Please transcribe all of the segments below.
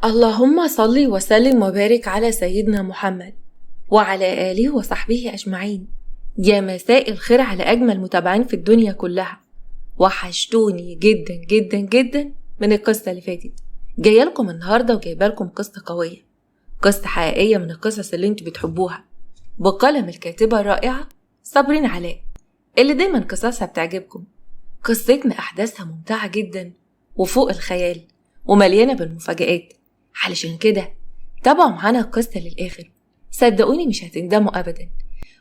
اللهم صل وسلم وبارك على سيدنا محمد وعلى آله وصحبه أجمعين. يا مساء الخير على أجمل متابعين في الدنيا كلها. وحشتوني جدا جدا جدا من القصة اللي فاتت. جاية لكم النهاردة وجايبه لكم قصة قوية، قصة حقيقية من القصص اللي انتوا بتحبوها، بقلم الكاتبة الرائعة صابرين علاء، اللي دايما قصصها بتعجبكم. قصتنا أحداثها ممتعة جدا وفوق الخيال ومليانة بالمفاجآت، علشان كده تابعوا معانا القصة للآخر، صدقوني مش هتندموا أبدا.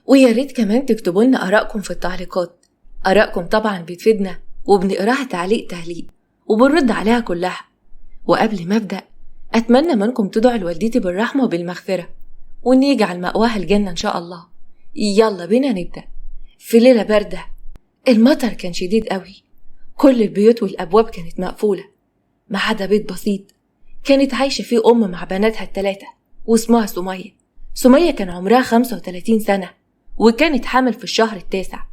ويا ريت كمان تكتبوا لنا آرائكم في التعليقات، آرائكم طبعا بتفيدنا وبنقراها تعليق تعليق وبنرد عليها كلها. وقبل ما أبدأ أتمنى منكم تدعوا لوالدتي بالرحمة وبالمغفرة، وإن يجعل مأواها الجنة إن شاء الله. يلا بينا نبدأ. في ليلة باردة، المطر كان شديد قوي، كل البيوت والأبواب كانت مقفولة ما عدا بيت بسيط كانت عايشة فيه أم مع بناتها الثلاثة، واسمها سمية. سمية كان عمرها 35 سنة وكانت حامل في الشهر التاسع.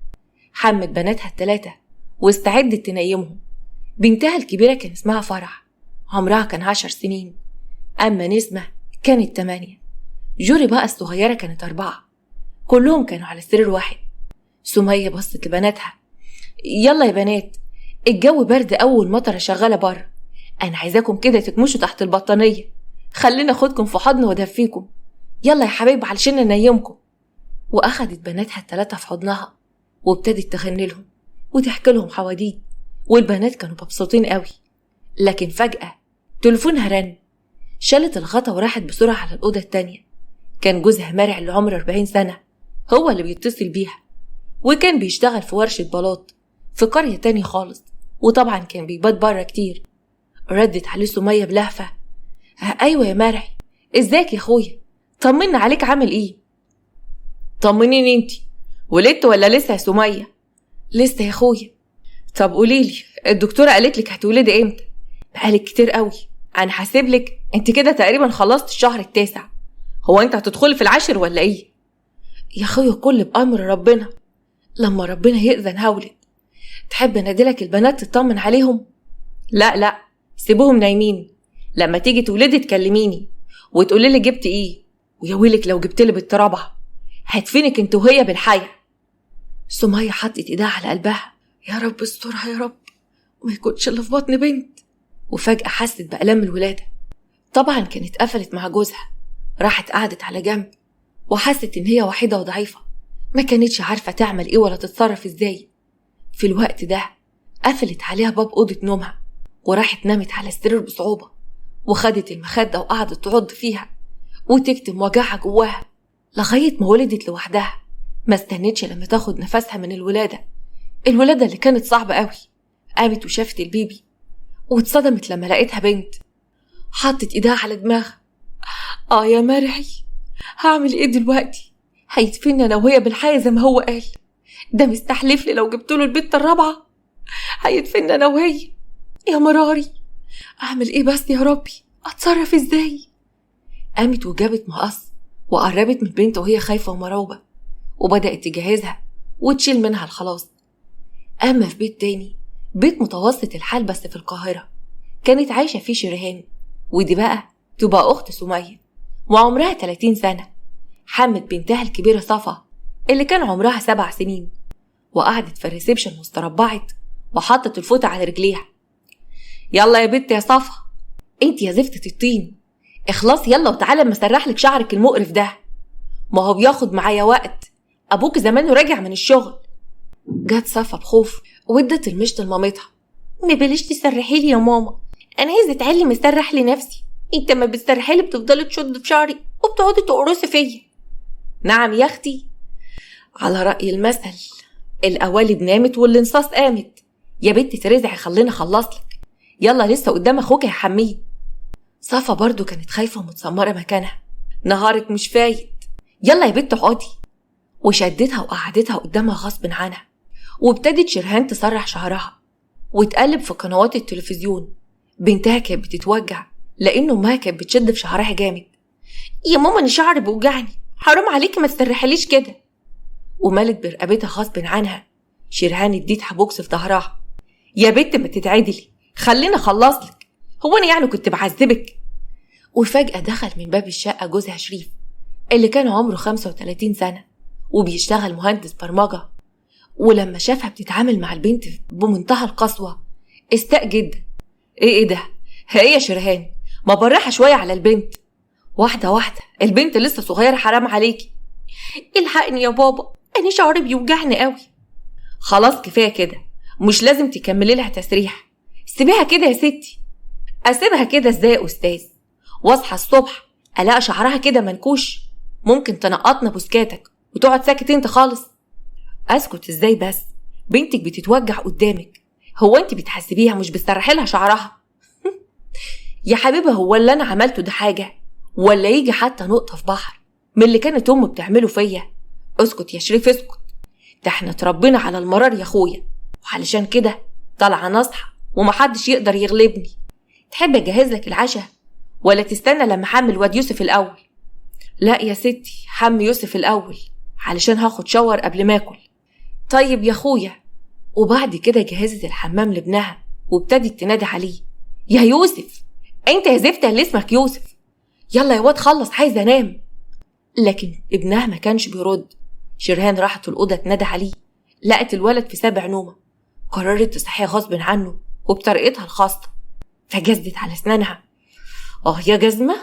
حمت بناتها الثلاثة واستعدت تنيمهم. بنتها الكبيرة كان اسمها فرح، عمرها كان 10 سنين، أما نسمة كانت 8، جوري بقى الصغيرة كانت 4. كلهم كانوا على سرير واحد. سمية بصت لبناتها، يلا يا بنات الجو برد، أول مطرة شغالة بره، أنا عايزاكم كده تكمشوا تحت البطانية، خلينا أخدكم في حضن وأدفيكم، يلا يا حبايب علشان ننيمكم. وأخدت بناتها الثلاثة في حضنها وابتدت تغني لهم وتحكي لهم حواديت، والبنات كانوا مبسوطين قوي. لكن فجأة تليفونها رن، شالت الغطا وراحت بسرعة على الأوضة التانية. كان جوزها مرع اللي عمره 40 سنة هو اللي بيتصل بيها، وكان بيشتغل في ورشة بلاط في قرية تانية خالص، وطبعا كان بيبات بره كتير. ردت عليه سمية بلهفة، أيوة يا مرعي، ازيك يا اخويا، طمنا عليك، عامل ايه؟ طمنيني انتي، ولدت ولا لسه يا سمية؟ لسه يا اخويا. طب قوليلي الدكتورة قالت لك هتولدي امتى؟ بقالك كتير قوي، انا حاسب لك انت كده تقريبا خلصت الشهر التاسع، هو انت هتدخلي في العاشر ولا ايه؟ يا اخويا كل بأمر ربنا، لما ربنا يأذن هولد. تحب انادلك البنات تطمن عليهم؟ لا لا سيبوهم نايمين، لما تيجي تولدي تكلميني وتقولي لي جبت ايه، ويا ويلك لو جبت لي بنت رابعه هدفنك انت وهي بالحياه. سمية حطت ايدها على قلبها، يا رب استرها يا رب وما يكونش اللي في بطن بنت. وفجأة حست بألم الولادة، طبعا كانت قفلت مع جوزها، راحت قعدت على جنب وحست ان هي وحيدة وضعيفة، ما كانتش عارفة تعمل ايه ولا تتصرف ازاي. في الوقت ده قفلت عليها باب أوضة نومها وراحت نامت على السرير بصعوبة، وخدت المخدة وقعدت تعض فيها وتكتم وجعها جواها لغاية ما ولدت لوحدها. ما استنتش لما تاخد نفسها من الولادة، الولادة اللي كانت صعبة قوي. قامت وشافت البيبي واتصدمت لما لقيتها بنت. حطت ايدها على دماغها، اه يا مرعي هعمل ايه دلوقتي، هيدفني انا وهي بالحياة زي ما هو قال، ده مستحلف لي لو جبتله البنت الرابعة هيدفني انا وهي، يا مراري اعمل ايه بس يا ربي، اتصرف ازاي؟ قامت وجابت مقص وقربت من البنت وهي خايفة ومروبة، وبدأت تجهزها وتشيل منها الخلاص. أما في بيت تاني، بيت متوسط الحال بس في القاهرة، كانت عايشة فيه شرهان، ودي بقى تبقى أخت سمية وعمرها 30 سنة. حمت بنتها الكبيرة صفا اللي كان عمرها 7 سنين، وقعدت في ال reception واستربعت وحطت الفوطة على رجليها. يلا يا بنت يا صفا، انت يا زفتة الطين، اخلص يلا وتعالى اما اسرح لك شعرك المقرف ده، ما هو بياخد معايا وقت، ابوك زمانه راجع من الشغل. جت صفا بخوف وادت المشط لمامتها، ما بلاش تسرحي لي يا ماما، انا عايزه اتعلم اسرح لنفسي، انت ما بتسرحي لي بتفضلي تشد في شعري وبتقعدي تقرصي فيا. نعم يا اختي، على راي المثل القوالب نامت والانصاص قامت، يا بنت ترزعي خلينا اخلص لك، يلا لسه قدام اخوك يا حميد. صفا برضو كانت خايفه ومتسمره مكانها، نهارك مش فايت، يلا يا بنت اقعدي. وشدتها وقعدتها قدامها غصب عنها، وابتدت شرهان تسرح شعرها وتقلب في قنوات التلفزيون. بنتها كانت بتتوجع لأنه أمها كانت بتشد في شعرها جامد. يا ماما أنا شعري بيوجعني، حرام عليكي ما تسرحليش كده. ومالت برقبتها غصب عنها. شرهان اديتها بوكس في ظهرها، يا بنت ما تتعدلي خلينا اخلصلك، هو انا يعني كنت بعذبك؟ وفجأة دخل من باب الشقة جوزها شريف اللي كان عمره 35 سنة وبيشتغل مهندس برمجة. ولما شافها بتتعامل مع البنت بمنتهى القسوة استاء جدا. ايه ده؟ هي يا شرهان ما براحة شوية على البنت، واحدة واحدة، البنت لسه صغيرة حرام عليكي. الحقني يا بابا، أنا شعري بيوجعني قوي. خلاص كفاية كده، مش لازم تكملي لها تسريح، سيبيها كده يا ستي. أسيبها كده ازاي يا أستاذ؟ واصحى الصبح ألاقي شعرها كده منكوش، ممكن تنقطنا بسكاتك وتقعد ساكت انت خالص. اسكت ازاي بس؟ بنتك بتتوجع قدامك، هو انت بتحسبيها مش بتسرحي لها شعرها؟ يا حبيبه، هو اللي انا عملته ده حاجة ولا يجي حتى نقطة في بحر من اللي كانت امه بتعمله فيا؟ اسكت يا شريف اسكت، ده احنا اتربينا على المرار يا اخويا، وعلشان كده طالعه ناصحه ومحدش يقدر يغلبني. تحب اجهز لك العشاء ولا تستنى لما حمل واد يوسف الاول؟ لا يا ستي، حم يوسف الاول علشان هاخد شاور قبل ما اكل. طيب يا اخويا. وبعد كده جهزت الحمام لابنها وابتدت تنادي عليه، يا يوسف، انت يا زفت اللي اسمك يوسف، يلا يا واد خلص عايز انام. لكن ابنها ما كانش بيرد. شرهان راحت الأوضة تنادي عليه، لقت الولد في سابع نومة، قررت تصحيه غصب عنه وبطريقتها الخاصة، فجزت على اسنانها. اه يا جزمة،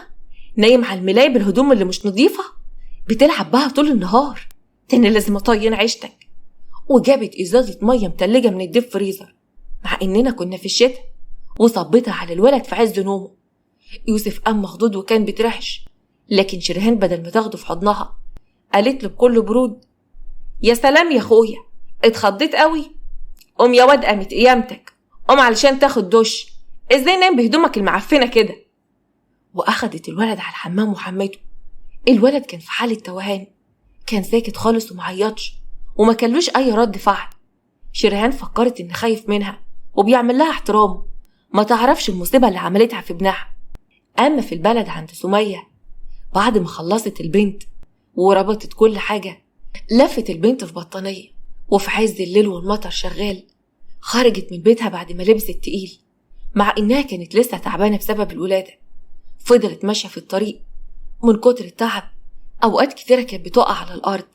نايم على الملاية بالهدوم اللي مش نظيفة، بتلعب بها طول النهار، تاني لازم اطين عيشتك. وجابت ازازة مية متلجة من الديب فريزر مع اننا كنا في الشتاء، وصبتها على الولد في عز نومه. يوسف قام مخضوض وكان بيترعش، لكن شرهان بدل ما تاخده في حضنها قالت له بكل برود، يا سلام يا اخويا، اتخضيت قوي، قوم يا واد قامت قيامتك، قوم علشان تاخد دش، ازاي نام بهدومك المعفنه كده؟ واخدت الولد على الحمام وحمته. الولد كان في حاله توهان، كان ساكت خالص ومعيطش وما كلوش اي رد فعل. شرهان فكرت ان خايف منها وبيعمل لها احترام، ما تعرفش المصيبة اللي عملتها في ابنها. اما في البلد عند سميه، بعد ما خلصت البنت وربطت كل حاجة، لفت البنت في بطانيه، وفي عز الليل والمطر شغال خرجت من بيتها بعد ما لبست تقيل، مع انها كانت لسه تعبانة بسبب الولادة. فضلت ماشية في الطريق من كتر التعب، اوقات كتيرة كانت بتقع على الارض،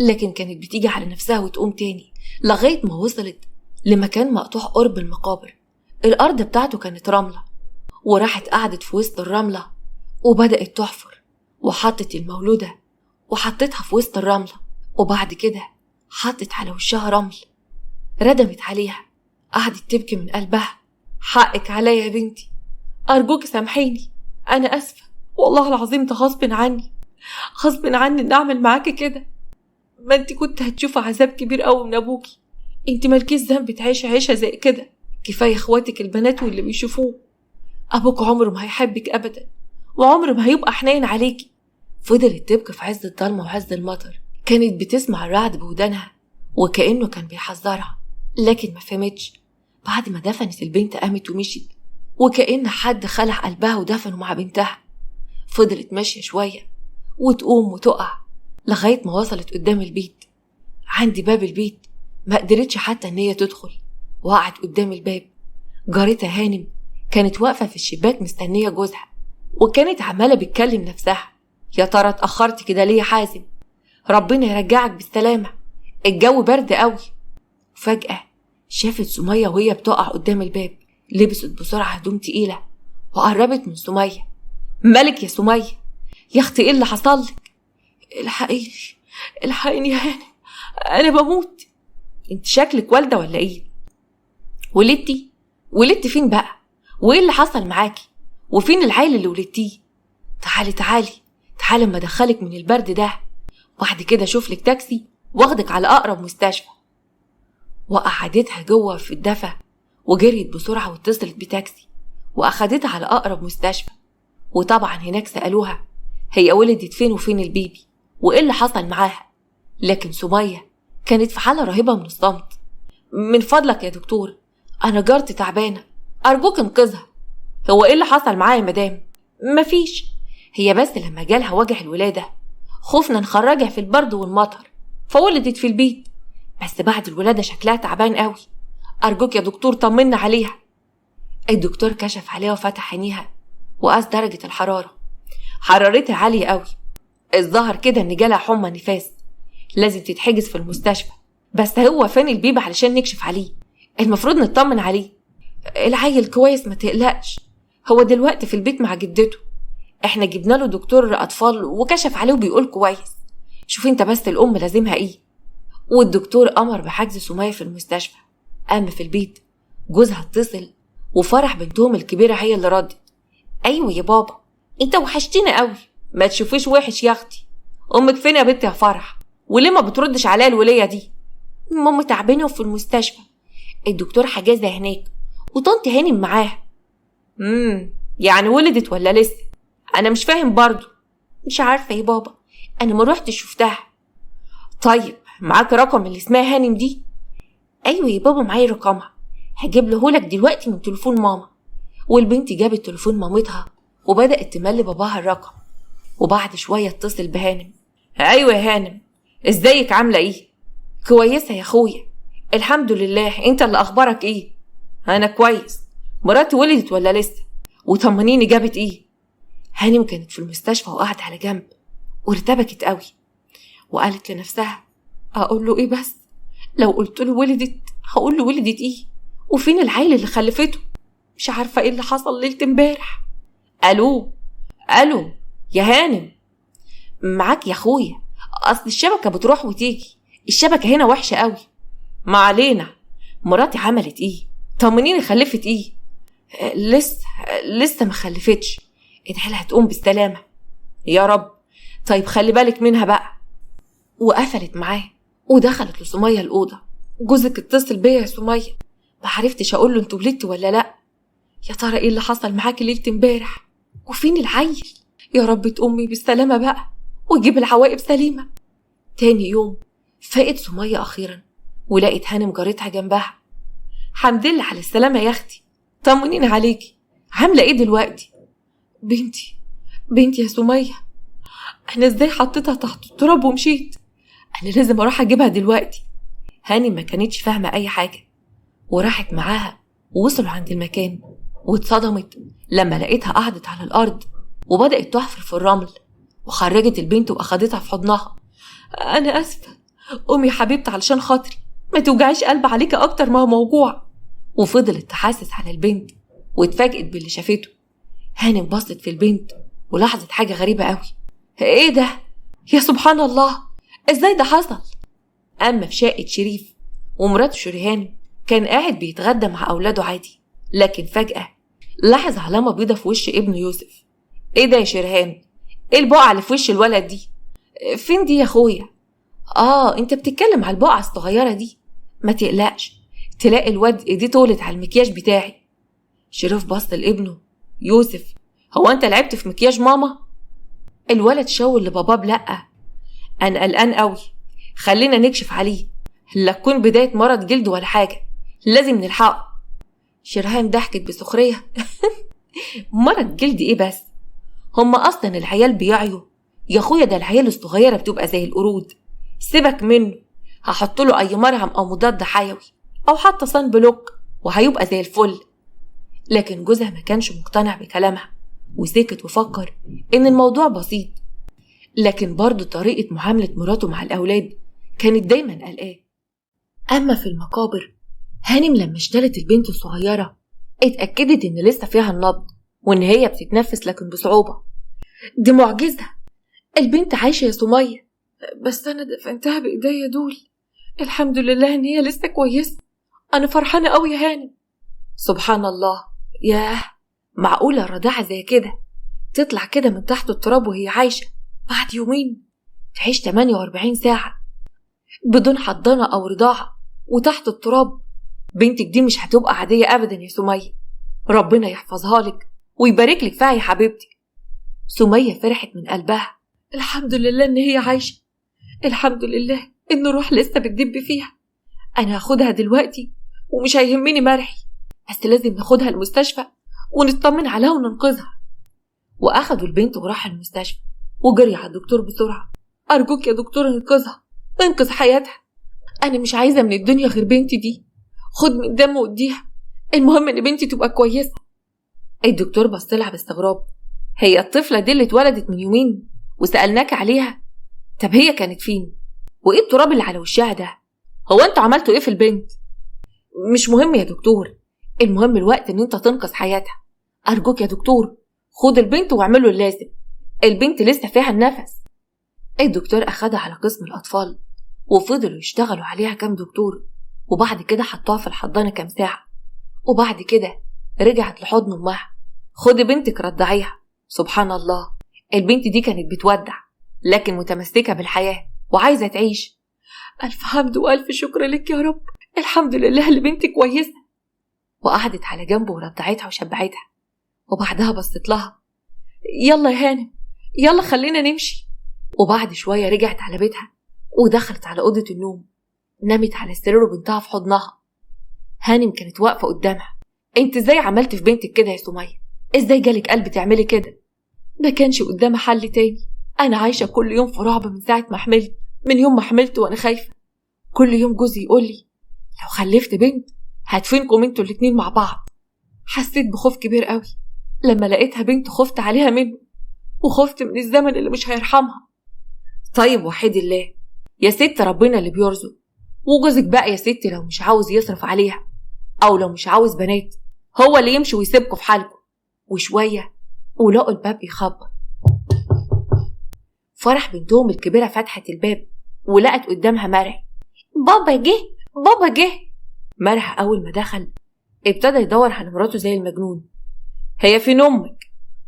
لكن كانت بتيجي على نفسها وتقوم تاني، لغاية ما وصلت لمكان مقطوع قرب المقابر. الارض بتاعته كانت رملة، وراحت قعدت في وسط الرملة وبدات تحفر، وحطت المولوده وحطتها في وسط الرملة، وبعد كده حطت على وشها رمل، ردمت عليها. قعدت تبكي من قلبها، حقك عليا يا بنتي، أرجوك سامحيني، أنا أسفة والله العظيم، ده غصب عني، غصب عني إن أعمل معاكي كده، ما أنت كنت هتشوفي عذاب كبير قوي من أبوكي، أنت مالكيش ذنب تعيشي عيشة زي كده، كفاية إخواتك البنات واللي بيشوفوه، أبوك عمره ما هيحبك أبدا، وعمره ما هيبقى حنين عليكي. فضلت تبكي في عز الضلمة وعز المطر، كانت بتسمع الرعد بودانها وكأنه كان بيحذرها، لكن ما فهمتش. بعد ما دفنت البنت قامت ومشيت، وكأن حد خلع قلبها ودفنه مع بنتها. فضلت ماشية شوية وتقوم وتقع لغاية ما وصلت قدام البيت. عند باب البيت ما قدرتش حتى ان هي تدخل، وقعت قدام الباب. جارتها هانم كانت واقفة في الشباك مستنية جوزها، وكانت عمالة بتكلم نفسها، يا ترى اتأخرت كده ليه يا حازم؟ ربنا يرجعك بالسلامة، الجو برد قوي. فجأة شافت سمية وهي بتقع قدام الباب، لبست بسرعة هدوم تقيلة وقربت من سمية. مالك يا سمية؟ يا اختي ايه اللي حصل لك؟ الحقيني الحقيني يا هانم، انا بموت. انت شكلك والدة ولا ايه؟ ولدتي؟ ولدتي فين بقى؟ وايه اللي حصل معاكي؟ وفين العيل اللي ولدتيه؟ تعالي تعالي تعالي اما ادخلك من البرد ده، بعد كده اشوف لك تاكسي واخدك على اقرب مستشفى. وقعدتها جوه في الدفا وجريت بسرعة واتصلت بتاكسي واخدتها على اقرب مستشفى. وطبعا هناك سالوها هي ولدت فين وفين البيبي وايه اللي حصل معاها، لكن سميه كانت في حاله رهيبة من الصمت. من فضلك يا دكتور، انا جارتي تعبانة، ارجوك انقذها. هو ايه اللي حصل معايا يا مدام؟ مفيش، هي بس لما جالها وجع الولادة خفنا نخرجها في البرد والمطر فولدت في البيت، بس بعد الولادة شكلها تعبان قوي، ارجوك يا دكتور طمنا عليها. الدكتور كشف عليها وفتح عينيها وقاس درجة الحرارة، حرارتها عالية قوي، الظهر كده ان جالها حمى نفاس، لازم تتحجز في المستشفى. بس هو فين البيبي علشان نكشف عليه؟ المفروض نطمن عليه. العيل كويس ما تقلقش، هو دلوقتي في البيت مع جدته، احنا جبنا له دكتور اطفال وكشف عليه وبيقول كويس. شوف انت بس الام لازمها ايه. والدكتور امر بحجز سمية في المستشفى. اما في البيت جوزها اتصل وفرح بنتهم الكبيرة هي اللي ردت. ايوه يا بابا انت وحشتينا قوي، ما تشوفيش وحش يا اختي. امك فين يا بنت يا فرح؟ وليه ما بتردش عليا الوليه دي؟ ماما تعبانة وفي المستشفى، الدكتور حجزها هناك وطنط هانم معاها. يعني ولدت ولا لسه؟ انا مش فاهم برضو. مش عارفه يا بابا، انا ما روحتش شفتها. طيب معاك رقم اللي اسمها هانم دي؟ ايوه يا بابا معايا رقمها، هجيب لهولك دلوقتي من تليفون ماما. والبنت جابت تليفون مامتها وبدأت تملي باباها الرقم. وبعد شوية اتصل بهانم. ايوه يا هانم، ازيك عامله ايه؟ كويسة يا اخويا الحمد لله، انت اللي اخبارك ايه؟ انا كويس. مراتي ولدت ولا لسه؟ وطمنيني جابت ايه؟ هانم كانت في المستشفى وقعدت على جنب وارتبكت قوي، وقالت لنفسها اقول له ايه؟ بس لو قلت له ولدت هقول له ولدت ايه؟ وفين العيل اللي خلفته؟ مش عارفه ايه اللي حصل ليلة امبارح. الو الو يا هانم، معاك يا اخويا، اصل الشبكة بتروح وتيجي، الشبكة هنا وحشة قوي. ما علينا، مراتي عملت ايه؟ طمنيني خلفت ايه؟ لسه ما خلفتش، ادعي لها تقوم بالسلامة يا رب. طيب خلي بالك منها بقى. وقفلت معاه ودخلت لسميه الاوضة. جوزك اتصل بيا يا سميه، ما عرفتش اقول له انت ولدتي ولا لا. يا ترى ايه اللي حصل معاكي ليلة امبارح؟ وفين العيل؟ يا رب تقومي بالسلامة بقى وتجيب العواقب سليمة. تاني يوم فاقت سميه اخيرا ولقت هانم جارتها جنبها. حمد لله على السلامة يا اختي، طمنين عليكي، عامله ايه دلوقتي؟ بنتي يا سميه، انا ازاي حطيتها تحت التراب ومشيت؟ انا لازم اروح اجيبها دلوقتي. هانم ما كانتش فاهمه اي حاجة وراحت معاها ووصلوا عند المكان، واتصدمت لما لقيتها قعدت على الارض وبدات تحفر في الرمل، وخرجت البنت واخدتها في حضنها. انا اسفه قومي يا حبيبتي علشان خاطري، ما توجعيش قلب عليكي اكتر ما هو موجوع. وفضلت تحسس على البنت واتفاجئت باللي شافته. هانم بصت في البنت ولاحظت حاجة غريبة قوي. ايه ده يا سبحان الله، ازاي ده حصل؟ اما في شقه شريف ومراته شريهان كان قاعد بيتغدى مع اولاده عادي، لكن فجاة لاحظ علامة بيضة في وش ابنه يوسف. ايه ده يا شريهان؟ ايه البقعة اللي في وش الولد دي؟ فين دي يا اخويا؟ انت بتتكلم على البقعة الصغيرة دي، ما تقلقش تلاقي الواد ايديه طولت على المكياج بتاعي. شريف بص لابنه يوسف، هو انت لعبت في مكياج ماما؟ الولد شاور لباباه بلأ. انا قلقان قوي، خلينا نكشف عليه، لا تكون بداية مرض جلد ولا حاجة، لازم نلحقه. شرهان ضحكت بسخرية. مرض جلد ايه بس؟ هما اصلا العيال بيعيوا يا اخويا، ده العيال الصغيرة بتبقى زي القرود. سيبك منه، هحط له اي مرهم او مضاد حيوي او حتى sunblock وهيبقى زي الفل. لكن جوزها ما كانش مقتنع بكلامها وسكت وفكر ان الموضوع بسيط. لكن برضه طريقة معاملة مراته مع الأولاد كانت دايما قلقاه. أما في المقابر هانم لما اشترت البنت الصغيرة اتأكدت إن لسه فيها النبض وإن هي بتتنفس لكن بصعوبة. دي معجزة، البنت عايشة يا سمية، بس أنا دفنتها بإيديا دول، الحمد لله إن هي لسه كويسة، أنا فرحانة أوي يا هانم. سبحان الله، ياه معقولة رضاعة زي كده تطلع كده من تحت التراب وهي عايشة بعد يومين، تعيش 48 ساعة بدون حضانة أو رضاعة وتحت التراب؟ بنتك دي مش هتبقى عادية أبدا يا سمية، ربنا يحفظها لك ويبارك لك فيها يا حبيبتي. سمية فرحت من قلبها، الحمد لله إن هي عايشة، الحمد لله إن الروح لسه بتدب فيها، أنا هاخدها دلوقتي ومش هيهمني مرحي، بس لازم ناخدها المستشفى ونطمن عليها وننقذها. وأخدوا البنت وراحوا المستشفى وجري على الدكتور بسرعة، أرجوك يا دكتور انقذها، انقذ حياتها، أنا مش عايزة من الدنيا غير بنتي دي، خد من دم واديها، المهم إن بنتي تبقى كويسة. الدكتور بص لها باستغراب، هي الطفلة دي اللي اتولدت من يومين وسألناك عليها؟ طب هي كانت فين؟ وايه التراب اللي على وشها ده؟ هو انتوا عملتوا ايه في البنت؟ مش مهم يا دكتور، المهم الوقت ان انت تنقذ حياتها. ارجوك يا دكتور خد البنت واعملوا اللازم، البنت لسه فيها النفس. الدكتور اخدها على قسم الاطفال وفضلوا يشتغلوا عليها كام دكتور، وبعد كده حطوها في الحضانة كام ساعة، وبعد كده رجعت لحضن امها. خدي بنتك رضعيها. سبحان الله، البنت دي كانت بتودع لكن متمسكة بالحياة وعايزه تعيش. الف حمد والف شكر لك يا رب، الحمد لله اللي بنتي كويسة. وقعدت على جنبه ورضعتها وشبعتها، وبعدها بصت لها، يلا يا هانم يلا خلينا نمشي. وبعد شوية رجعت على بيتها ودخلت على اوضة النوم، نامت على السرير وبنتها في حضنها. هانم كانت واقفة قدامها، انت ازاي عملت في بنتك كده يا سميه؟ ازاي جالك قلب تعملي كده؟ ما كانش قدامها حل تاني، انا عايشه كل يوم في رعب من ساعة ما حملت، من يوم ما حملت وانا خايفة. كل يوم جوزي يقول لي لو خلفت بنت هدفنكم انتوا الاتنين مع بعض. حسيت بخوف كبير قوي لما لقيتها بنت، خفت عليها منه وخفت من الزمن اللي مش هيرحمها. طيب وحيد الله يا ست، ربنا اللي بيرزق، وجوزك بقى يا ستي لو مش عاوز يصرف عليها او لو مش عاوز بنات هو اللي يمشي ويسيبكوا في حالكم. وشوية ولقوا الباب بيخبط. فرح بنتهم الكبيرة فتحت الباب ولقت قدامها مرعي. بابا جه، بابا جه. مرعي اول ما دخل ابتدى يدور على مراته زي المجنون. هي فين امك؟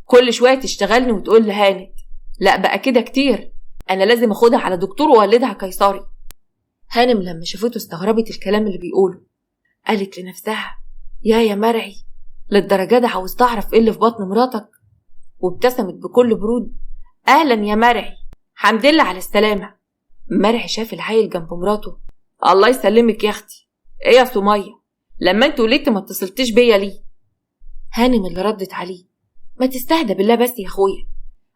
كل شوية تشتغلني وتقول لهانت. لا بقى كده كتير، انا لازم اخدها على دكتور وولدها قيصري. هانم لما شافته استغربت الكلام اللي بيقوله، قالت لنفسها يا مرعي للدرجة دي عاوز تعرف ايه اللي في بطن مراتك؟ وابتسمت بكل برود، اهلا يا مرعي، حمد لله على السلامة. مرعي شاف العيل جنب مراته، الله يسلمك يا اختي. ايه يا سميه لما انت ولدت ما اتصلتيش بيا ليه؟ هانم اللي ردت عليه، ما تستهدى بالله بس يا اخويا،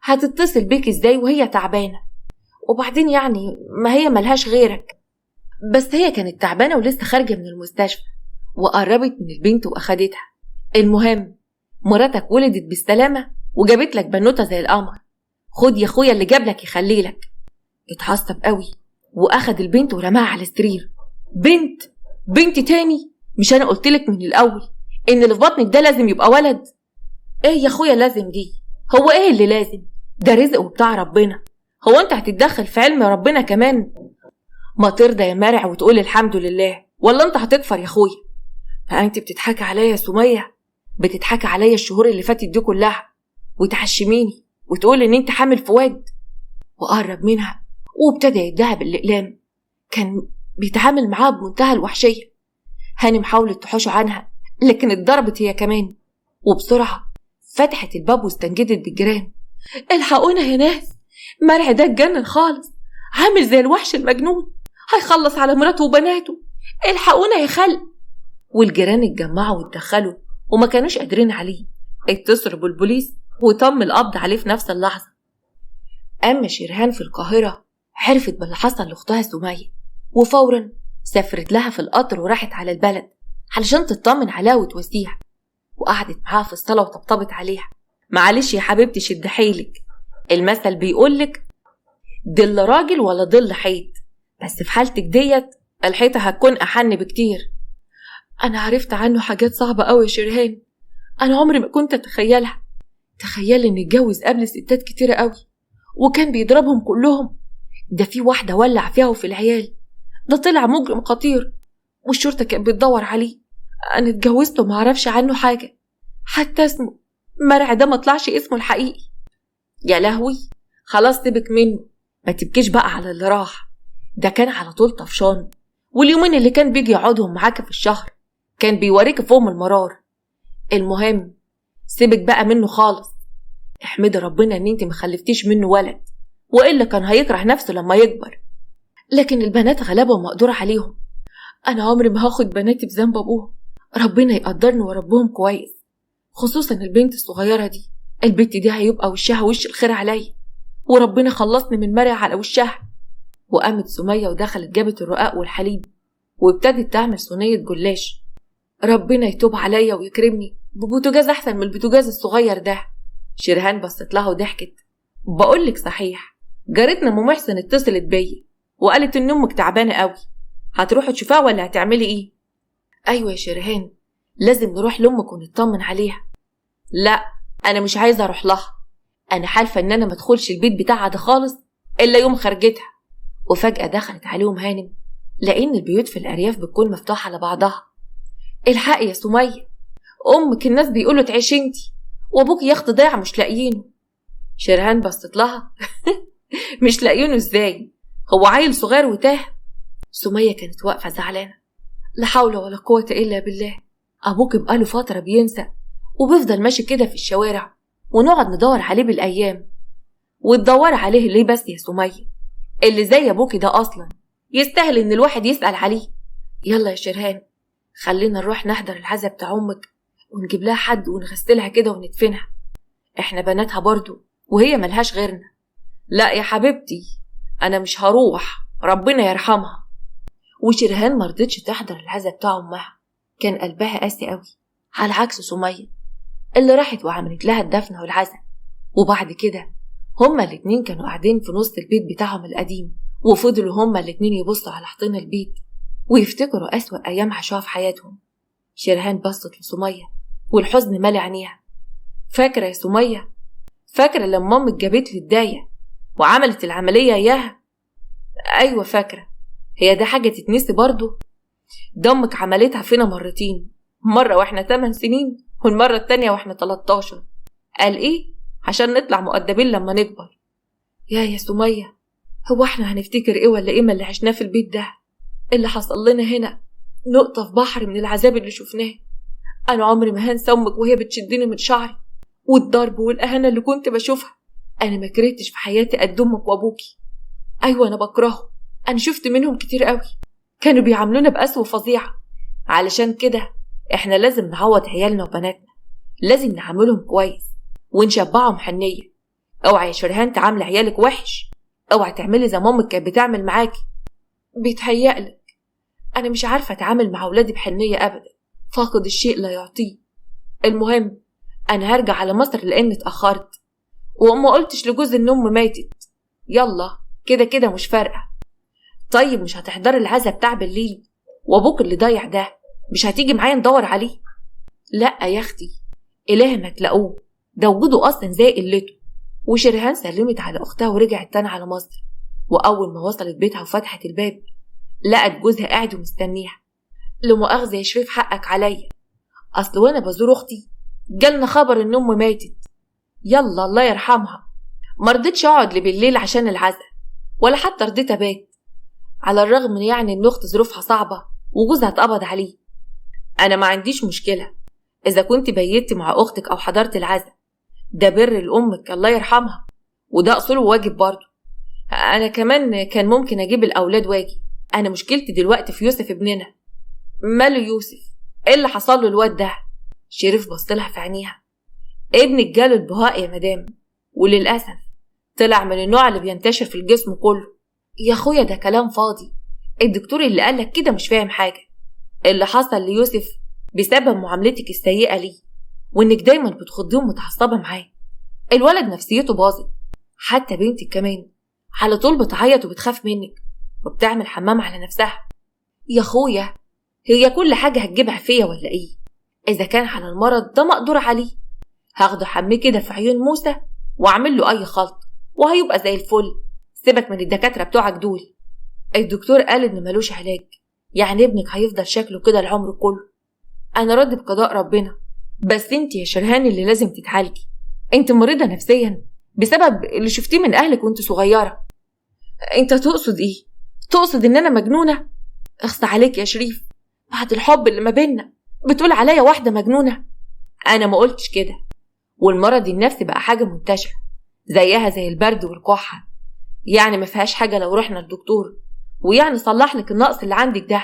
هتتصل بيك ازاي وهي تعبانة؟ وبعدين يعني ما هي ملهاش غيرك. بس هي كانت تعبانة ولسه خارجه من المستشفى، وقربت من البنت واخدتها. المهم مراتك ولدت بالسلامة وجابت لك بنوته زي القمر، خد يا اخويا اللي جاب لك يخليلك. اتعصب قوي واخد البنت ورماها على السرير. بنت بنت تاني؟ مش انا قلتلك من الاول ان اللي في بطنك ده لازم يبقى ولد؟ ايه يا اخويا لازم دي؟ هو ايه اللي لازم؟ ده رزق وبتاع ربنا، هو انت هتتدخل في علم ربنا كمان؟ ما ترضى يا مرع وتقول الحمد لله، ولا انت هتكفر يا اخويا؟ فانت بتضحكي عليا يا سميه، بتضحكي عليا الشهور اللي فاتت دي كلها وتعشميني وتقولي ان انت حامل فؤاد. وقرب منها وابتدى يديها بالاقلام، كان بيتعامل معاها بمنتهى الوحشية. هانم حاولت تحوشه عنها لكن اتضربت هي كمان، وبسرعة فتحت الباب واستنجدت بالجيران، الحقونا يا ناس، مرعي ده اتجنن خالص، عامل زي الوحش المجنون، هيخلص على مراته وبناته، الحقونا يا خلق. والجيران اتجمعوا واتدخلوا وما كانوش قادرين عليه، اتصلوا بالبوليس وتم القبض عليه في نفس اللحظة. أما شيرهان في القاهرة عرفت باللي حصل لأختها سمية، وفورا سافرت لها في القطر وراحت على البلد علشان تطمن عليها وتواسيها، وقعدت معاها في الصالة وطبطبت عليها. معلش يا حبيبتي شد حيلك، المثل بيقولك ضل راجل ولا ضل حيط، بس في حالتك ديت الحيطة هتكون أحن بكتير. أنا عرفت عنه حاجات صعبة أوي يا شيرهان، أنا عمري ما كنت أتخيلها. تخيل إن اتجوز قبل ستات كتيرة أوي وكان بيضربهم كلهم، ده في واحدة ولع فيها وفي العيال، ده طلع مجرم خطير والشرطة كانت بتدور عليه. أنا اتجوزته ومعرفش عنه حاجة، حتى اسمه مرعي ده ما طلعش اسمه الحقيقي. يا لهوي خلاص سيبك منه، ما تبكيش بقى على اللي راح، ده كان على طول طفشان، واليومين اللي كان بيجي يقعدهم معاك في الشهر كان بيوريك فوق المرار. المهم سيبك بقى منه خالص، احمدي ربنا ان انت مخلفتيش منه ولد، والا كان هيكره نفسه لما يكبر. لكن البنات غلابة ومقدور عليهم، انا عمري ما هاخد بناتي بذنب ابوهم، ربنا يقدرني وربهم كويس، خصوصا البنت الصغيرة دي، البنت دي هيبقى وشها وش الخير عليا، وربنا خلصني من مرع على وشها. وقامت سميه ودخلت جابت الرقاق والحليب وابتدت تعمل صينية جلاش. ربنا يتوب عليا ويكرمني ببوتجاز احسن من البوتجاز الصغير ده. شرهان بصت لها وضحكت. بقولك صحيح، جارتنا ام محسن اتصلت بيا وقالت ان امك تعبانة قوي، هتروحي تشوفها ولا هتعملي ايه؟ ايوه يا شرهان، لازم نروح لامك ونطمن عليها. لا انا مش عايزه اروح لها، انا حالفه ان انا ما ادخلش البيت بتاعها ده خالص الا يوم خرجتها. وفجاة دخلت عليهم هانم، لان البيوت في الارياف بتكون مفتوحة على بعضها. الحقي يا سميه، امك الناس بيقولوا تعيش انتي، وابوك ياخد ضيع مش لاقيينه. شرهان بصت لها مش لاقيينه ازاي؟ هو عيل صغير وتاه. سميه كانت واقفة زعلانة، لا حول ولا قوة الا بالله، ابوك بقاله فترة بينسى وبيفضل ماشي كده في الشوارع ونقعد ندور عليه بالايام. وتدور عليه ليه بس يا سميه؟ اللي زي ابوكي ده اصلا يستاهل ان الواحد يسال عليه. يلا يا شرهان خلينا نروح نحضر العزا بتاع امك ونجيب لها حد ونغسلها كده وندفنها، احنا بناتها برضو وهي ملهاش غيرنا. لا يا حبيبتي انا مش هروح، ربنا يرحمها. وشرهان مرضتش تحضر العزا بتاع امها، كان قلبها قاسي قوي، على عكس سميه اللي راحت وعملت لها الدفنه والعزا. وبعد كده هما الاتنين كانوا قاعدين في نص البيت بتاعهم القديم، وفضلوا هما الاتنين يبصوا على حيطان البيت ويفتكروا أسوأ أيام عاشوها في حياتهم. شرهان بصت لسمية والحزن مالي عينيها. فاكرة يا سمية؟ فاكرة لما أمك جابت لي الداية وعملت العملية إياها؟ أيوة فاكرة. هي ده حاجة تتنسي برضو؟ ده أمك عملتها فينا مرتين، مرة وإحنا 8 سنين والمرة التانية وإحنا 13. قال إيه؟ عشان نطلع مؤدبين لما نكبر. يا سمية، هو إحنا هنفتكر إيه ولا إيه ما اللي عشناه في البيت ده؟ اللي حصل لنا هنا نقطة في بحر من العذاب اللي شفناه. أنا عمري ما هنسى أمك وهي بتشدني من شعري، والضرب والأهانة اللي كنت بشوفها. أنا ما كرهتش في حياتي قد أمك وأبوكي. أيوة أنا بكرهه، أنا شفت منهم كتير قوي، كانوا بيعاملونا بقسوة فظيعة. علشان كده إحنا لازم نعوض عيالنا وبناتنا، لازم نعاملهم كويس ونشبعهم حنية. اوعي يا شرهان تعامل عيالك وحش، اوعي تعملي زي مامك كانت بتعمل معاكي. بيتهيألك أنا مش عارفة أتعامل مع أولادي بحنية أبدا، فاقد الشيء لا يعطيه. المهم أنا هرجع على مصر لأن اتأخرت، وما قلتش لجوز إن أمي ماتت. يلا كده كده مش فارقة. طيب مش هتحضري العزا بتاع بالليل؟ وأبوك اللي ضايع ده مش هتيجي معايا ندور عليه؟ لأ يا أختي، إله ما تلاقوه، ده وجوده أصلا زي قلته. وشرهان سلمت على أختها ورجعت تاني على مصر. وأول ما وصلت بيتها وفتحت الباب لقت جوزها قاعد ومستنيها. لمؤاخذة يا شريف حقك عليا، أصل وأنا بزور أختي جالنا خبر إن أمي ماتت. يلا الله يرحمها. مرضتش أقعد لبالليل عشان العزا، ولا حتى رضيت أبات، على الرغم من يعني إن أختي ظروفها صعبة وجوزها اتقبض عليه. أنا ما عنديش مشكلة إذا كنت بيتي مع أختك أو حضرت العزا، ده بر لأمك الله يرحمها، وده أصوله واجب برضه. أنا كمان كان ممكن أجيب الأولاد واجي. أنا مشكلتي دلوقتي في يوسف ابننا. ماله يوسف؟ إيه اللي حصل له الواد ده؟ شريف بصلها في عينيها. ابنك جاله البهاء يا مدام، وللأسف طلع من النوع اللي بينتشر في الجسم كله. يا أخويا ده كلام فاضي، الدكتور اللي قالك كده مش فاهم حاجة. اللي حصل ليوسف بسبب معاملتك السيئة ليه، وإنك دايما بتخضيه ومتعصبة معاه. الولد نفسيته باظت، حتى بنتك كمان على طول بتعيط وبتخاف منك وبتعمل حمام على نفسها. يا أخويا هي كل حاجة هتجيبها فيا ولا إيه؟ إذا كان على المرض ده مقدور عليه، هاخده حمية كده في عيون موسى وأعمل له أي خلط وهيبقى زي الفل. سيبك من الدكاترة بتوعك دول، الدكتور قال إن ملوش علاج، يعني ابنك هيفضل شكله كده العمر كله. أنا راضي بقضاء ربنا، بس انت يا شرهان اللي لازم تتعالجي. انت مريضة نفسيا بسبب اللي شفتيه من أهلك وانت صغيرة. انت تقصد ايه؟ تقصد ان انا مجنونة؟ اخص عليك يا شريف، بعد الحب اللي ما بينا بتقول عليا واحدة مجنونة؟ انا ما قلتش كده. والمرض النفسي بقى حاجة منتشرة زيها زي البرد والكحة، يعني ما فيهاش حاجة لو رحنا للدكتور ويعني صلح لك النقص اللي عندك ده.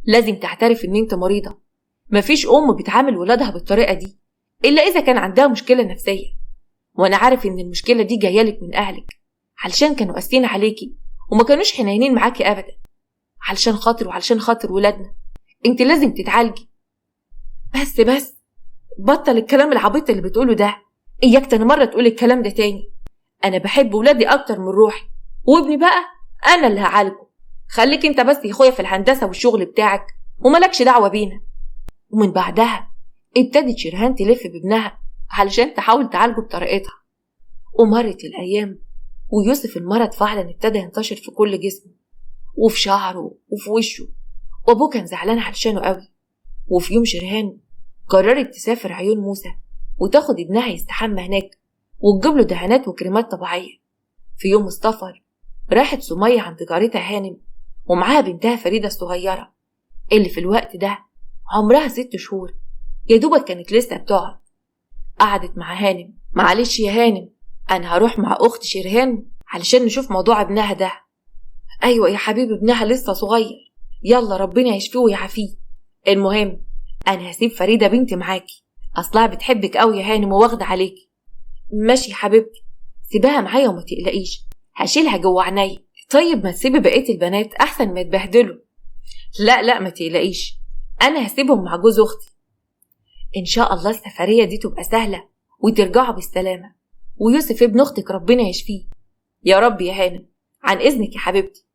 لازم تعترف ان انت مريضة. مفيش أم بتعامل ولادها بالطريقة دي إلا إذا كان عندها مشكلة نفسية، وأنا عارف إن المشكلة دي جايالك من أهلك علشان كانوا قاسيين عليكي وما كانوش حنينين معاكي أبدا. علشان خاطر وعلشان خاطر ولادنا انت لازم تتعالجي. بس بطل الكلام العبيط اللي بتقوله ده، اياك تاني مرة تقول الكلام ده تاني. انا بحب ولادي اكتر من روحي، وابني بقى انا اللي هعالجه. خليك انت بس يا اخويا في الهندسة والشغل بتاعك وملكش دعوه بينا. ومن بعدها ابتدت شرهان تلف بابنها علشان تحاول تعالجه بطريقتها. ومرت الايام ويوسف المرض فعلا ابتدى ينتشر في كل جسمه وفي شعره وفي وشه، وابوه كان زعلان علشانه قوي. وفي يوم شرهان قررت تسافر عيون موسى وتاخد ابنها يستحمى هناك وتجيب له دهانات وكريمات طبيعية. في يوم السفر راحت سمية عند جارتها هانم ومعاها بنتها فريدة الصغيرة اللي في الوقت ده عمرها 6 شهور، يا دوبك كانت لسه بتقعد. قعدت مع هانم. معلش يا هانم، أنا هروح مع أخت شرهان علشان نشوف موضوع ابنها ده. أيوة يا حبيبي، ابنها لسه صغير، يلا ربنا يشفيه ويعافيه. المهم أنا هسيب فريدة بنتي معاكي، أصلها بتحبك أوي يا هانم وواخدة عليكي. ماشي يا حبيبتي، سيبها معايا وما تقلقيش، هشيلها جوه عيني. طيب ما تسيبي بقية البنات أحسن ما يتبهدلوا. لا لا ما تقلقيش، أنا هسيبهم مع جوز أختي. إن شاء الله السفرية دي تبقى سهلة وترجعوا بالسلامة، ويوسف ابن أختك ربنا يشفيه يا رب يا هانم. عن إذنك يا حبيبتي.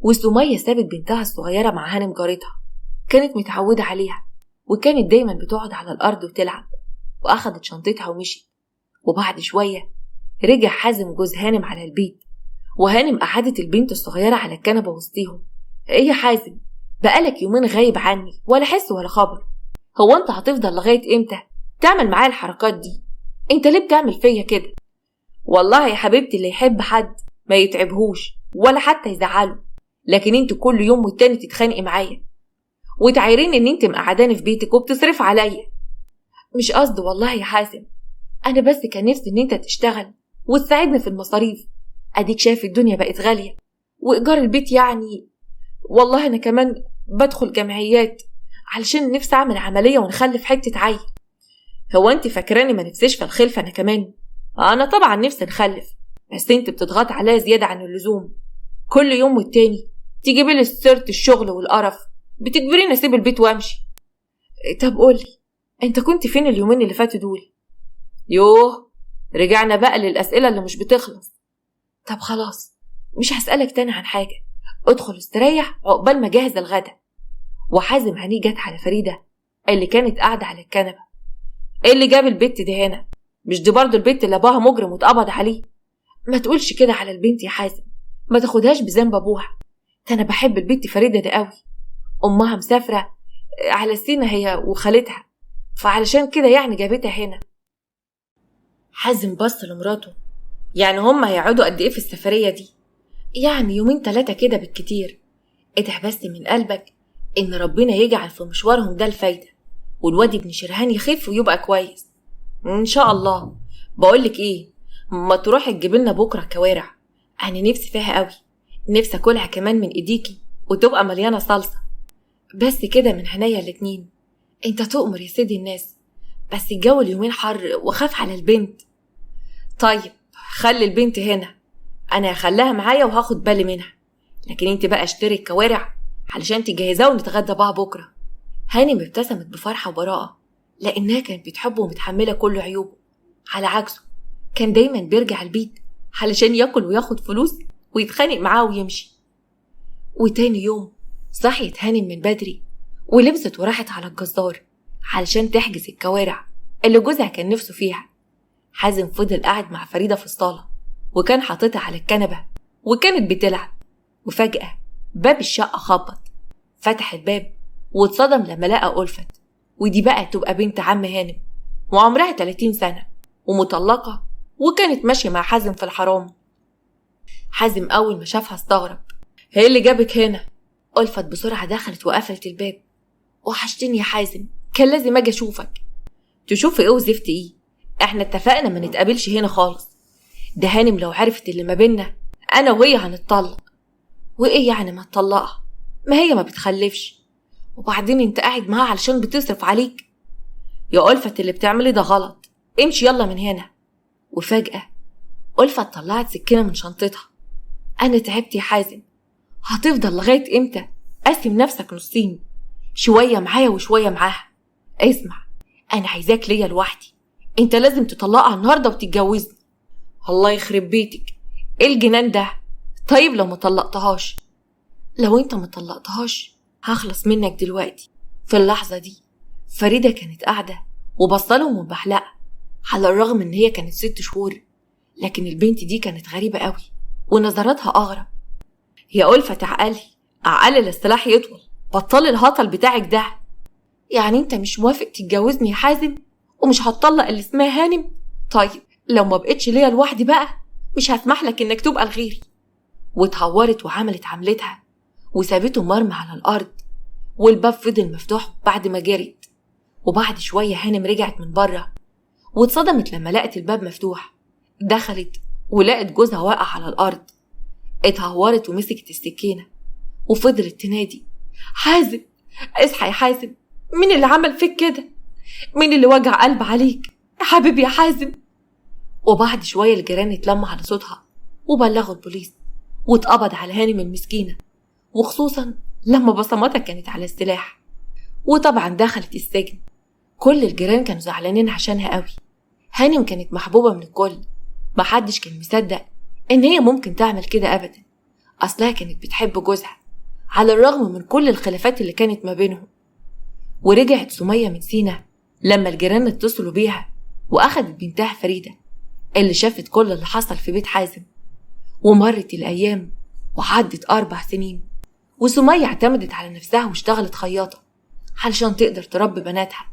وسمية سابت بنتها الصغيرة مع هانم جارتها، كانت متعودة عليها وكانت دايما بتقعد على الأرض وتلعب، وأخدت شنطتها ومشيت. وبعد شوية رجع حازم جوز هانم على البيت، وهانم قعدت البنت الصغيرة على الكنبة وسطيهم. إيه يا حازم، بقالك يومين غايب عني ولا حس ولا خبر، هو أنت هتفضل لغاية إمتى تعمل معايا الحركات دي؟ أنت ليه بتعمل فيا كده؟ والله يا حبيبتي اللي يحب حد ما يتعبهوش ولا حتى يزعله، لكن انت كل يوم والتاني تتخانقي معايا وتعايريني ان انت مقعداني في بيتك وبتصرف عليا. مش قصدي والله يا حازم، انا بس كان نفسي ان انت تشتغل وتساعدني في المصاريف، اديك شايف الدنيا بقت غالية وايجار البيت يعني. والله انا كمان بدخل جمعيات علشان نفسي اعمل عملية ونخلف حتة عيل. هو انت فاكراني ما نفسيش في الخلفة؟ انا كمان انا طبعا نفسي نخلف، بس انت بتضغط عليا زيادة عن اللزوم، كل يوم والتاني تجيبي لي سيره الشغل والقرف، بتجبريني اسيب البيت وامشي. طب قولي انت كنت فين اليومين اللي فاتوا دول؟ يوه رجعنا بقى للاسئلة اللي مش بتخلص. طب خلاص مش هسألك تاني عن حاجة، ادخل استريح عقبال ما جهز الغدا. وحازم عينيه جت على فريدة اللي كانت قاعدة على الكنبة. ايه اللي جاب البت دي هنا؟ مش دي برضه البت اللي ابوها مجرم واتقبض عليه؟ ما تقولش كده على البنت يا حازم، ما تاخدهاش بذنب ابوها، ده انا بحب البنت فريدة دي قوي، امها مسافرة على سينا هي وخالتها، فعلشان كده يعني جابتها هنا. حازم بص لمراته، يعني هم هيقعدوا قد ايه في السفرية دي؟ يعني 2 3 كده بالكتير. ادعي بس من قلبك ان ربنا يجعل في مشوارهم ده الفايدة، والواد ابن شرهان يخف ويبقى كويس ان شاء الله. بقولك ايه، ما تروحي تجيب لنا بكره كوارع، انا نفسي فيها قوي، نفسي اكلها كمان من ايديكي وتبقى مليانة صلصه. بس كده من عينيا الاتنين، انت تؤمر يا سيدي الناس، بس الجو اليومين حر وخاف على البنت. طيب خلي البنت هنا، انا هخليها معايا وهاخد بالي منها، لكن انت بقى اشتري الكوارع علشان تجهزها ونتغدى بقى بكره. هانم ابتسمت بفرحة وبراءه لانها كانت بتحبه ومتحمله كل عيوبه، على عكسه كان دايما بيرجع البيت علشان ياكل وياخد فلوس ويتخانق معاه ويمشي. وتاني يوم صحيت هانم من بدري ولبست وراحت على الجزار علشان تحجز الكوارع اللي جوزها كان نفسه فيها. حازم فضل قاعد مع فريدة في الصالة وكان حاططها على الكنبة وكانت بتلعب، وفجأة باب الشقة خبط. فتح الباب واتصدم لما لقى ألفت، ودي بقى تبقى بنت عم هانم وعمرها 30 سنة ومطلقة وكانت ماشية مع حازم في الحرام. حازم أول ما شافها استغرب، هي اللي جابك هنا؟ ألفت بسرعة دخلت وقفلت الباب. وحشتني يا حازم، كان لازم أجي أشوفك. تشوفي إيه وزفت إيه؟ إحنا اتفقنا ما نتقابلش هنا خالص، ده هانم لو عرفت اللي ما بينا أنا وهي هنتطلق. وإيه يعني ما تطلقها؟ ما هي ما بتخلفش، وبعدين أنت قاعد معاها علشان بتصرف عليك. يا ألفت اللي بتعملي ده غلط، امشي يلا من هنا. وفجأة ألفت طلعت سكينة من شنطتها. أنا تعبت يا حازم، هتفضل لغاية إمتى؟ قسم نفسك نصين، شوية معايا وشوية معاها. اسمع، أنا عايزاك ليا لوحدي، أنت لازم تطلقها النهاردة وتتجوزني. الله يخرب بيتك، إيه الجنان ده؟ طيب لو ما طلقتهاش؟ لو أنت ما طلقتهاش هخلص منك دلوقتي. في اللحظة دي فريدة كانت قاعدة وبصلهم وبحلقة، على الرغم إن هي كانت 6 شهور، لكن البنت دي كانت غريبة قوي ونظراتها أغرب. يا ألفة تعقلي، عقلي الاصطلاح يطول، بطلي الهطل بتاعك ده. يعني انت مش موافق تتجوزني يا حازم ومش هتطلق اللي اسمها هانم؟ طيب لو ما بقتش ليا لوحدي بقى مش هسمح لك انك تبقى لغيري. واتهورت وعملت عملتها وسابته مرمى على الارض، والباب فضل مفتوح بعد ما جريت. وبعد شوية هانم رجعت من بره واتصدمت لما لقت الباب مفتوح. دخلت ولقت جوزها واقع على الارض. اتهورت ومسكت السكينة وفضلت تنادي، حازم اصحى يا حازم، مين اللي عمل فيك كده؟ مين اللي وجع قلب عليك يا حبيبي يا حازم؟ وبعد شوية الجيران اتلموا على صوتها وبلغوا البوليس، واتقبض على هانم المسكينة، وخصوصا لما بصماتها كانت على السلاح. وطبعا دخلت السجن. كل الجيران كانوا زعلانين عشانها قوي. هانم كانت محبوبة من الكل، محدش كان مصدق ان هي ممكن تعمل كده ابدا، اصلها كانت بتحب جوزها على الرغم من كل الخلافات اللي كانت ما بينهم. ورجعت سمية من سينا لما الجيران اتصلوا بيها، واخدت بنتها فريدة اللي شافت كل اللي حصل في بيت حازم. ومرت الايام وعدت 4 سنين، وسمية اعتمدت على نفسها واشتغلت خياطة علشان تقدر تربي بناتها،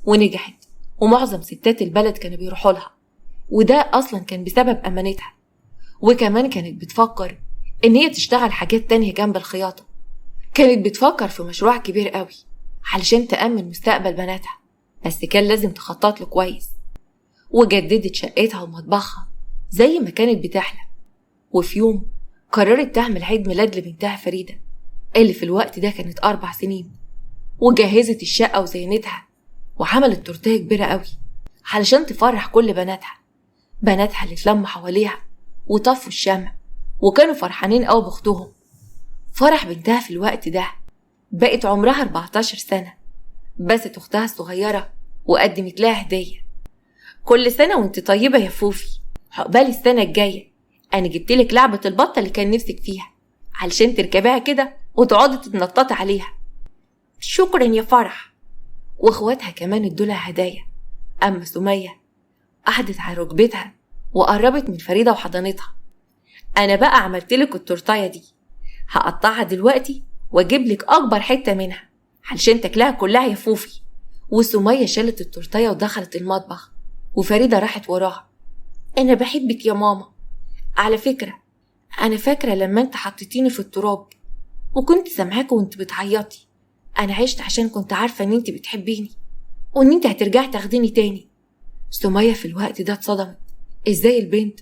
ونجحت، ومعظم ستات البلد كانوا بيروحوا لها، وده اصلا كان بسبب امانتها. وكمان كانت بتفكر ان هي تشتغل حاجات تانية جنب الخياطة. كانت بتفكر في مشروع كبير قوي علشان تأمن مستقبل بناتها، بس كان لازم تخطط له كويس. وجددت شقتها ومطبخها زي ما كانت بتحلم. وفي يوم قررت تعمل عيد ميلاد لبنتها فريدة اللي في الوقت ده كانت 4 سنين، وجهزت الشقة وزينتها وعملت تورتيه كبيرة قوي علشان تفرح كل بناتها. بناتها اللي اتلموا حواليها وطفوا الشمع وكانوا فرحانين قوي باختهم. فرح بنتها في الوقت ده بقت عمرها 14 سنة، بست أختها الصغيرة وقدمت لها هدية. كل سنة وانت طيبة يا فوفي، عقبال السنة الجاية أنا جبتلك لعبة البطة اللي كان نفسك فيها علشان تركبيها كده وتقعدي تتنططي عليها. شكرا يا فرح. واخواتها كمان ادولها هدايا. أما سمية قعدت على ركبتها وقربت من فريدة وحضنتها. أنا بقى عملتلك التورتاية دي، هقطعها دلوقتي واجيب لك اكبر حتة منها علشان تاكلها كلها يا فوفي. وسميه شالت التورتيه ودخلت المطبخ، وفريدة راحت وراها. انا بحبك يا ماما، على فكرة انا فاكره لما انت حطيتيني في التراب وكنت سامعاك وانت بتعيطي. انا عشت عشان كنت عارفه ان انت بتحبيني وان انت هترجعي تاخديني تاني. سميه في الوقت ده اتصدمت، ازاي البنت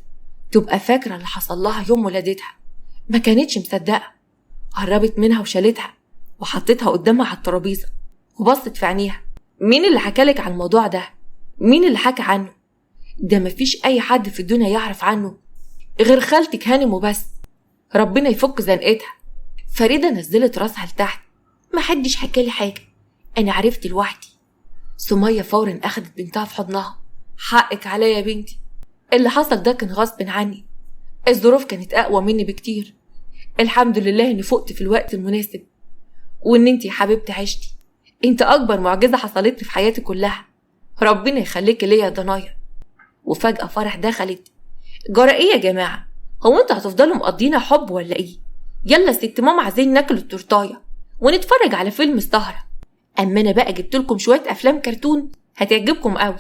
تبقى فاكره اللي حصل لها يوم ولادتها؟ ما كانتش مصدقه. قربت منها وشالتها وحطيتها قدامها على الترابيزة وبصت في عينيها. مين اللي حكالك على الموضوع ده؟ مين اللي حكى عنه؟ ده مفيش اي حد في الدنيا يعرف عنه غير خالتك هانم وبس. ربنا يفك زنقتها. فريدة نزلت راسها لتحت. محدش حكالي حاجة، انا عرفت لوحدي. سميه فورا اخدت بنتها في حضنها. حقك عليا يا بنتي، اللي حصل ده كان غصب عني، الظروف كانت اقوى مني بكتير. الحمد لله اني فقت في الوقت المناسب وان انتي يا حبيبتي عشتي. انت اكبر معجزه حصلت لي في حياتي كلها، ربنا يخليكي ليا يا ضنايا. وفجاة فرح دخلت. جرى ايه يا جماعة؟ هو انتوا هتفضلوا مقضينا حب ولا ايه؟ يلا ست ماما عايزين ناكل التورتايه ونتفرج على فيلم السهرة. اما انا بقى جبت لكم شوية افلام كرتون هتعجبكم قوي.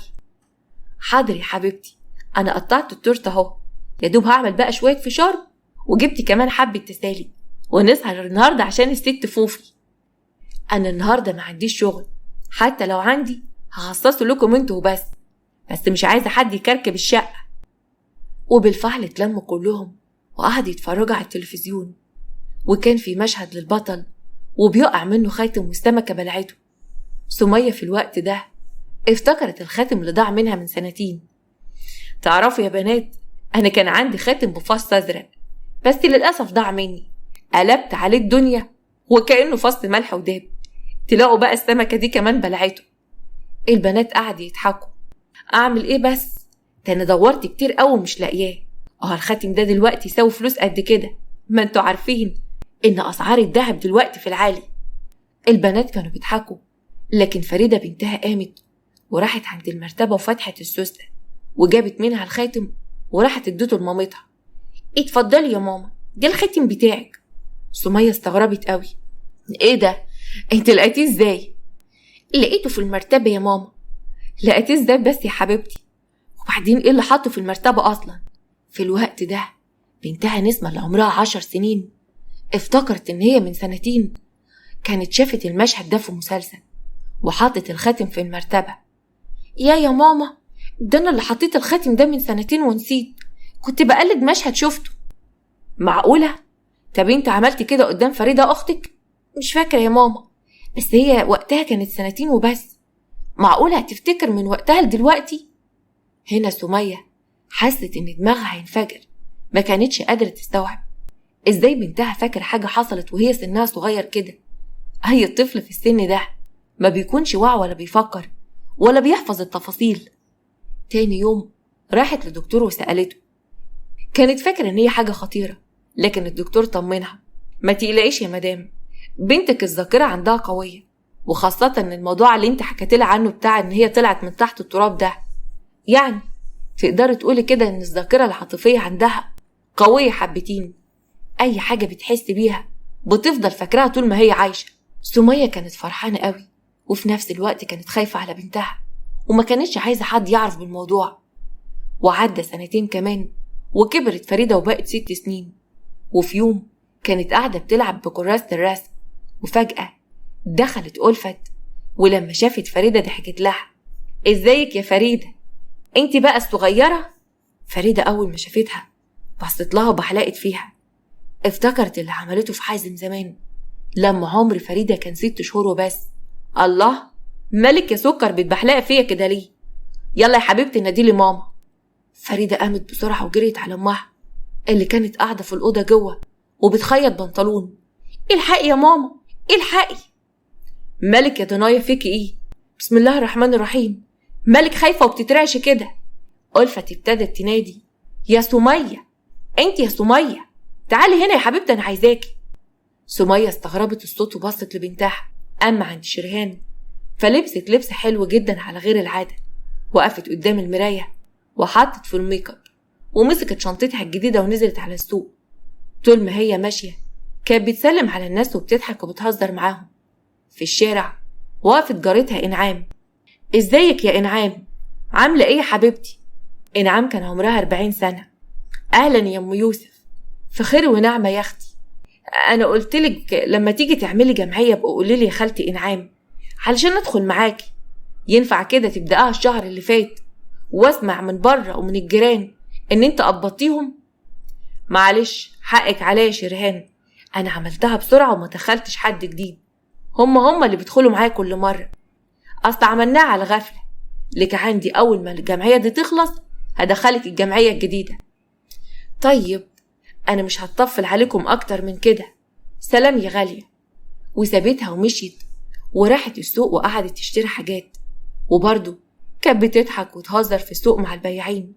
حاضر يا حبيبتي، انا قطعت التورتة اهو، يا دوب هعمل بقى شوية فشار وجبت كمان حبة تسالي ونسهر النهاردة عشان الست فوفي. أنا النهاردة ما عنديش شغل، حتى لو عندي هخصصه لكم انتوا وبس، بس مش عايزة حد يكركب الشقة. وبالفعل اتلموا كلهم وقعدوا يتفرجوا على التلفزيون، وكان في مشهد للبطل وبيقع منه خاتم والسمكة بلعته. سمية في الوقت ده افتكرت الخاتم اللي ضاع منها من 2 سنين. تعرفوا يا بنات، أنا كان عندي خاتم بفص أزرق بس للأسف ضاع مني، قلبت عليه الدنيا وكأنه فص ملح وداب. تلاقوا بقى السمكة دي كمان بلعته. البنات قعدوا يضحكوا. اعمل ايه بس؟ ده انا دورت كتير قوي ومش لاقياه. الخاتم ده دلوقتي يساوي فلوس قد كده، ما انتوا عارفين ان اسعار الذهب دلوقتي في العالي. البنات كانوا بيضحكوا، لكن فريدة بنتها قامت وراحت عند المرتبة وفتحت السوستة وجابت منها الخاتم وراحت اديته لمامتها. اتفضلي يا ماما، ده الخاتم بتاعك. سمية استغربت قوي، ايه ده؟ انت لقيتيه ازاي؟ لقيته في المرتبة يا ماما. لقيتيه ازاي بس يا حبيبتي؟ وبعدين ايه اللي حطه في المرتبة اصلا؟ في الوقت ده بنتها نسمة اللي عمرها 10 سنين افتكرت ان هي من سنتين كانت شافت المشهد ده في مسلسل وحطت الخاتم في المرتبة. يا ماما، ده انا اللي حطيت الخاتم ده من سنتين ونسيت، كنت بقلد مشهد شفته. معقولة؟ طب انت عملتي كده قدام فريدة اختك؟ مش فاكرة يا ماما، بس هي وقتها كانت سنتين وبس، معقولة هتفتكر من وقتها لدلوقتي؟ هنا سمية حست ان دماغها هينفجر، ما كانتش قادرة تستوعب ازاي بنتها فاكرة حاجة حصلت وهي سنها صغير كده. هي الطفل في السن ده ما بيكونش واعي ولا بيفكر ولا بيحفظ التفاصيل. تاني يوم راحت لدكتور وسألته، كانت فاكرة ان هي حاجة خطيرة، لكن الدكتور طمنها، ما تقلقيش يا مدام، بنتك الذاكرة عندها قوية، وخاصة ان الموضوع اللي انت حكيت لها عنه بتاع ان هي طلعت من تحت التراب ده، يعني تقدري تقولي كده ان الذاكرة العاطفية عندها قوية حبتين، اي حاجة بتحس بيها بتفضل فاكراها طول ما هي عايشة. سمية كانت فرحانة قوي، وفي نفس الوقت كانت خايفة على بنتها وما كانتش عايزة حد يعرف بالموضوع. وعدى سنتين كمان وكبرت فريدة وبقت 6 سنين. وفي يوم كانت قاعدة بتلعب بكراسة الرسم، وفجأة دخلت ألفت، ولما شافت فريدة ضحكت لها. ازيك يا فريدة، انت بقى الصغيرة؟ فريدة أول ما شافتها بصت لها وبحلقت فيها، افتكرت اللي عملته في حازم زمان لما عمر فريدة كان 6 شهور وبس. الله، مالك يا سكر بتبحلقي فيا كده ليه؟ يلا يا حبيبتي ناديلي ماما. فريدة قامت بسرعة وجريت على أمها اللي كانت قاعدة في الأوضة جوه وبتخيط بنطلون. الحقي يا ماما، الحقي. مالك يا دنايا، فيكي ايه؟ بسم الله الرحمن الرحيم، مالك خايفة وبتترعش كده؟ ألفت ابتدت تنادي، يا سمية، انت يا سمية، تعالي هنا يا حبيبتي انا عايزاكي. سمية استغربت الصوت وبصت لبنتها. اما عند شرهان فلبست لبس حلو جدا على غير العادة، وقفت قدام المراية وحطت في الميك اب ومسكت شنطتها الجديدة ونزلت على السوق. طول ما هي ماشية كانت بتسلم على الناس وبتضحك وبتهزر معاهم. في الشارع وقفت جارتها إنعام. ازيك يا إنعام، عاملة ايه يا حبيبتي؟ إنعام كان عمرها 40 سنة. اهلا يا ام يوسف، في خير ونعمة يا اختي. انا قلتلك لما تيجي تعملي جمعية بقى قولي لي يا خالتي إنعام علشان ندخل معاكي. ينفع كده تبدأها الشهر اللي فات واسمع من بره ومن الجيران ان انت قبضتيهم؟ معلش حقك عليا يا شرهان، انا عملتها بسرعة وما دخلتش حد جديد، هم اللي بيدخلوا معايا كل مرة، اصل عملناها على غفلة. لك عندي اول ما الجمعية دي تخلص هدخلك الجمعية الجديدة. طيب انا مش هتطفل عليكم اكتر من كده، سلام يا غالية. وسابتها ومشيت وراحت السوق وقعدت تشتري حاجات، وبرضه كانت بتضحك وتهزر في السوق مع البياعين.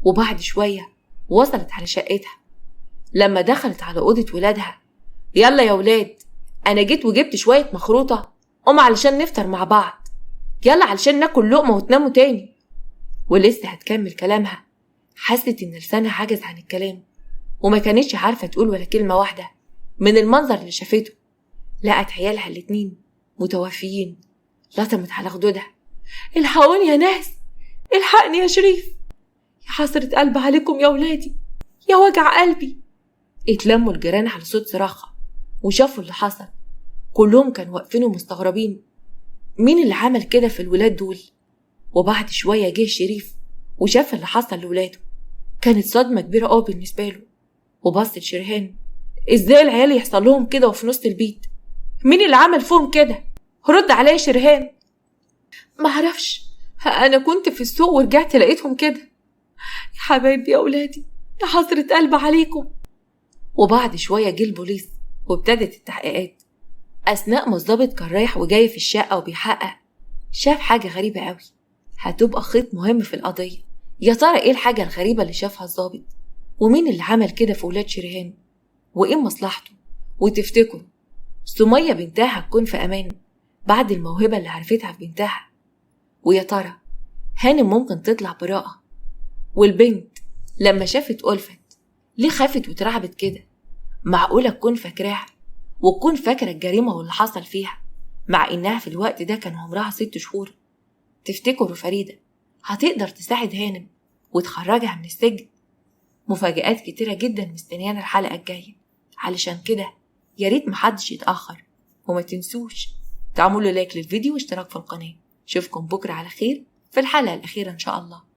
وبعد شوية وصلت على شقتها. لما دخلت على أوضة ولادها، يلا يا ولاد أنا جيت وجبت شوية مخروطة، قوم علشان نفطر مع بعض، يلا علشان ناكل لقمة وتناموا تاني. ولسه هتكمل كلامها حست إن لسانها عجز عن الكلام وما كانتش عارفة تقول ولا كلمة واحدة من المنظر اللي شافته. لقت عيالها 2 متوفيين، لطمت على خدودها. الحقوني يا ناس، الحقني يا شريف، يا حسرة قلب عليكم يا ولادي، يا وجع قلبي. اتلموا الجيران على صوت صراخها وشافوا اللي حصل. كلهم كانوا واقفين ومستغربين مين اللي عمل كده في الولاد دول. وبعد شوية جه شريف وشاف اللي حصل لولاده، كانت صدمة كبيرة قوي بالنسبة له. وبص لشرهان، ازاي العيال يحصل لهم كده وفي نص البيت؟ مين اللي عمل فيهم كده؟ رد عليا شرهان. معرفش، انا كنت في السوق ورجعت لقيتهم كده. يا حبايبي يا اولادي، يا حسرة قلب عليكم. وبعد شوية جه البوليس وابتدت التحقيقات. أثناء ما الضابط كان رايح وجاي في الشقة وبيحقق، شاف حاجة غريبة قوي هتبقى خيط مهم في القضية. يا ترى ايه الحاجة الغريبة اللي شافها الضابط؟ ومين اللي عمل كده في ولاد شريهان؟ وايه مصلحته؟ وتفتكروا سمية بنتها هتكون في أمان بعد الموهبة اللي عرفتها في بنتها؟ ويا ترى هانم ممكن تطلع براءة؟ والبنت لما شافت ألفت ليه خافت وترعبت كده؟ معقولة تكون فاكراها وتكون فاكرة الجريمة واللي حصل فيها، مع إنها في الوقت ده كان عمرها 6 شهور؟ تفتكروا فريدة هتقدر تساعد هانم وتخرجها من السجن؟ مفاجآت كتيرة جدا مستنيانا الحلقة الجاية، علشان كده يا ريت محدش يتأخر، وما تنسوش تعملوا لايك للفيديو واشتراك في القناة. اشوفكم بكرة على خير في الحلقة الأخيرة إن شاء الله.